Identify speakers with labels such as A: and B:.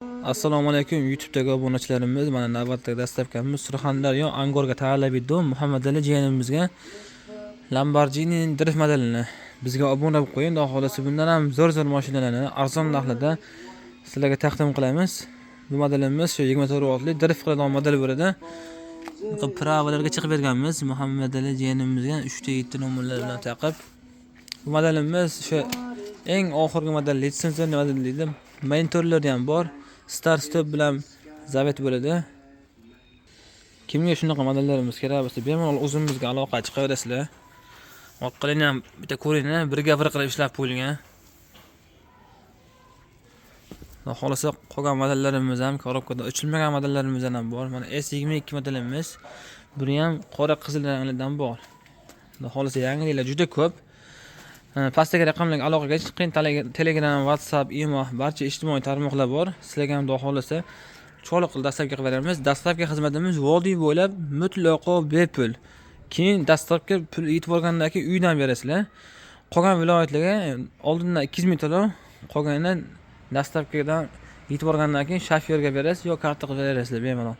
A: Assalomu alaykum, YouTube'dagi obunachilarimiz. Mana navbatdagi доставка miz Surxondaryo, Angorga tayyorlab berdim Muhammadali jiyanimizga Lamborghini Drift modelini. Bizga obuna bo'lib qo'ying, xudo xohlasa, bundan ham zo'r zo'r mashinalarni arzon narxlarda sizlarga taqdim qilamiz. Bu modelimiz shu 24 voltli drift qiladigan model bo'ladi. Права larga chiqib berganmiz Muhammadali jiyanimizga 3 ta 7 nomerlar bilan taqib. Bu modelimiz o'sha eng oxirgi model, litsenziya model deydi. Monitorlari ham bor. Start stop bilan завод bo'ladi. Kimga shunaqa modellarimiz kerak bo'lsa, bemalol o'zimizga aloqa chiqaverasizlar. Orqalini ham bitta ko'ringlar, birga bir qilib ishlab qo'yilgan. Xudo xohlasa, qolgan modellarimiz ham, коробка da ochilmagan modellarimiz ham bor. Mana S22 modelimiz. Buni ham qora, qizil ranglidan bor. Xudo xohlasa, yangiliklar juda ko'p. Pastdagi raqamlarga aloqaga chiqing. Telegram, WhatsApp, Imo, barcha ijtimoiy tarmoqlar bor. Sizlarga ham, xudo xohlasa, chiroyli qilib доставка qilib beramiz. Доставка xizmatimiz vodiy bo'ylab mutlaqo bepul. Keyin доставка pul yetib borgandan keyin uydan berasizlar. Qolgan viloyatlarga oldindan 200 ming to'lov, qolganini доставка dan yetib borgandan keyin shofyorga berasiz yo karta qilib berasizlar bemalol.